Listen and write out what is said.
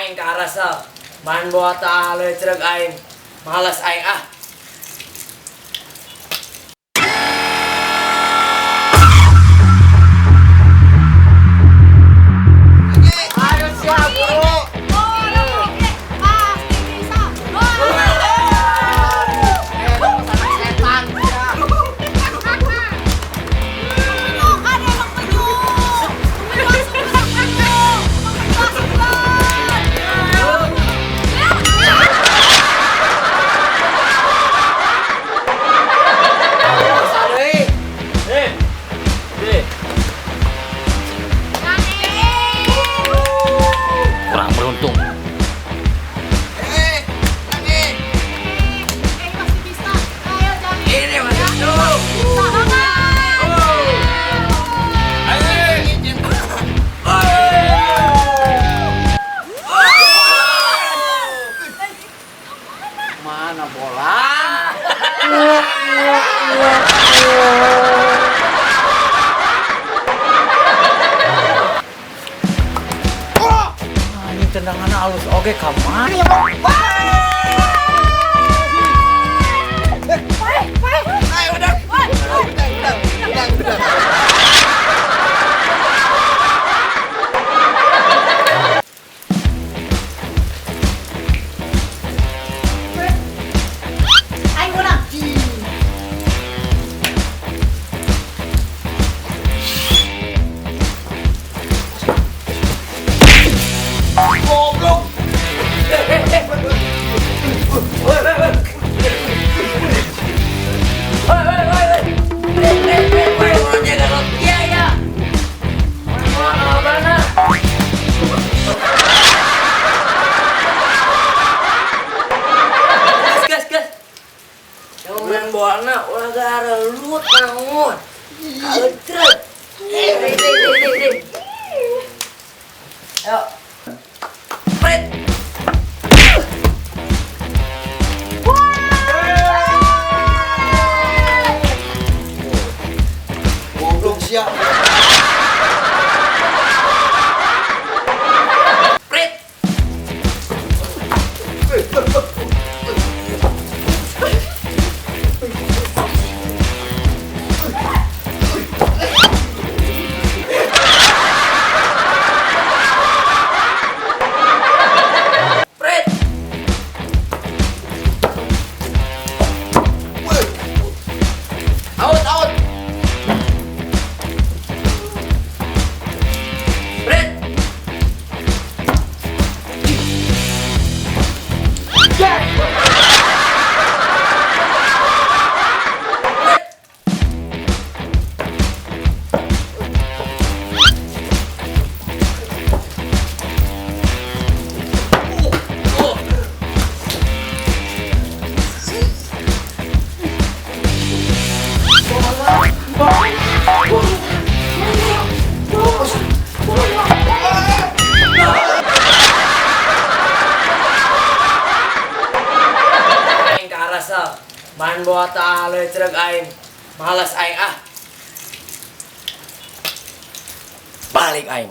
Aing karasa main bola tah lecreg aing. Malas aing ah. Ayo siap, bro. Pasti bisa. Setan. Kan emang penyu. Penyu penyu. Kurang beruntung. Pasti bisa. Ayo Jani. Ini masih tuh. Bisa banget. Mana bola? Wah, ini tendangan halus oke kamar. Ayo udah. Udah. Aing menang. Goblok. Iya, Gas, gas. Yang main bola ulah garelut naon. Kalecret. Deh, deh, deh, deh, deh. Ayo. Pret. Goblok siap. Pret. Pret. Out, out. Pret. Pret. Aing karasa main bola tah lecreg aing. Malas aing ah. Balik aing.